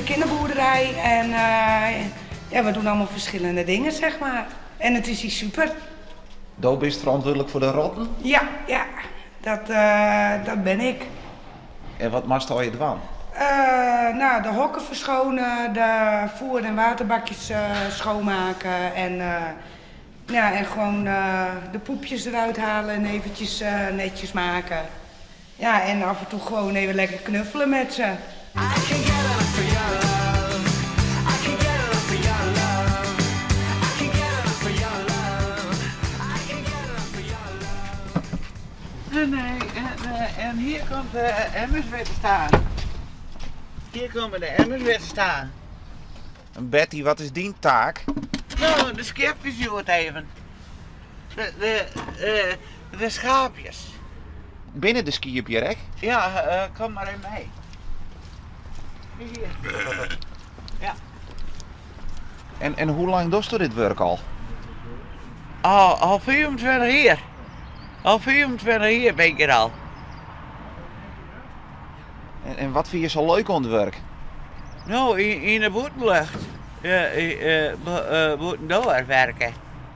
kinderboerderij en ja, we doen allemaal verschillende dingen, zeg maar. En het is hier super. Do bist ferantwurdlik foar de rotten? Ja, ja, dat, dat ben ik. En wat moatst allegear dwaan? Nou, de hokken verschonen, de voer- en waterbakjes schoonmaken en, ja, en gewoon de poepjes eruit halen en eventjes netjes maken. Ja, en af en toe gewoon even lekker knuffelen met ze. Nee, en hier komt de emmers weer te staan. Hier komen de emmers weer te staan. En Betty, wat is dyn taak? Nou, de skiepjes het even. De schaapjes. Binne de skiep hjir ek? Ja, kom mar even mei. Hier. Ja. En hoe lang dochsto dit wurk al? Al 25 jier. Al 25 jier bin ik hjir al. En wat fynst sa leuk oan it wurk? No, yn de bûtenlucht. Bûtendoar werke.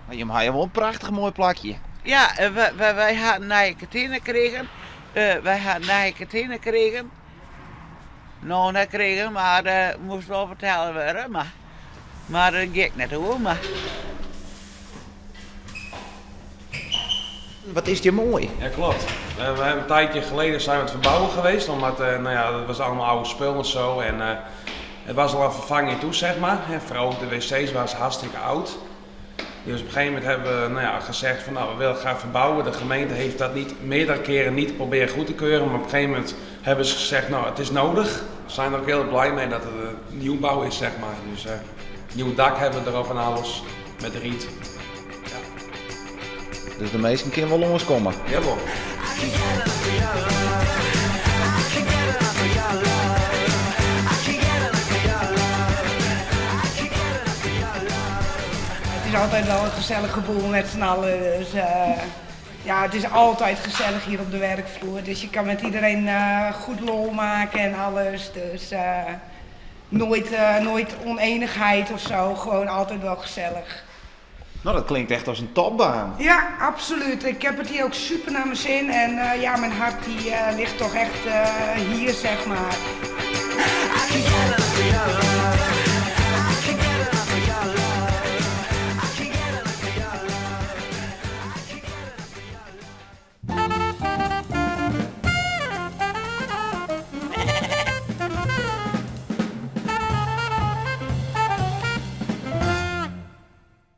Mar jim ha hjir wol in prachtich moai plakje. Ja, wy ha in nije kantine krigen. Wy ha in nije kantine krigen. No, net krigen, mar moast wol betelle wurde. Mar dat gie ek net oer. Mar. Wat is dit moai. Ja, klopt. We hebben een tijdje geleden zijn we het verbouwen geweest, omdat nou ja, dat was allemaal oude spul en zo. En het was al een vervanging toe, zeg maar. En vooral ook de wc's was hartstikke oud. Dus op een gegeven moment hebben we, nou ja, gezegd van nou, we willen graag verbouwen. De gemeente heeft dat niet, meerdere keren niet proberen goed te keuren, maar op een gegeven moment hebben ze gezegd, nou, het is nodig. We zijn er ook heel blij mee dat het een nieuwbouw is, zeg maar. Dus nieuw dak hebben we erop en alles, met riet. Ja. Dus de minsken kinne wol lânskomme? Jawel. Het is altijd wel een gezellige boel met z'n allen. Dus, ja, het is altijd gezellig hier op de werkvloer. Dus je kan met iedereen goed lol maken en alles. Dus nooit onenigheid of zo. Gewoon altijd wel gezellig. Nou, dat klinkt echt als een topbaan. Ja, absoluut. Ik heb het hier ook super naar mijn zin. En ja, mijn hart die ligt toch echt hier, zeg maar. I can get enough of your love.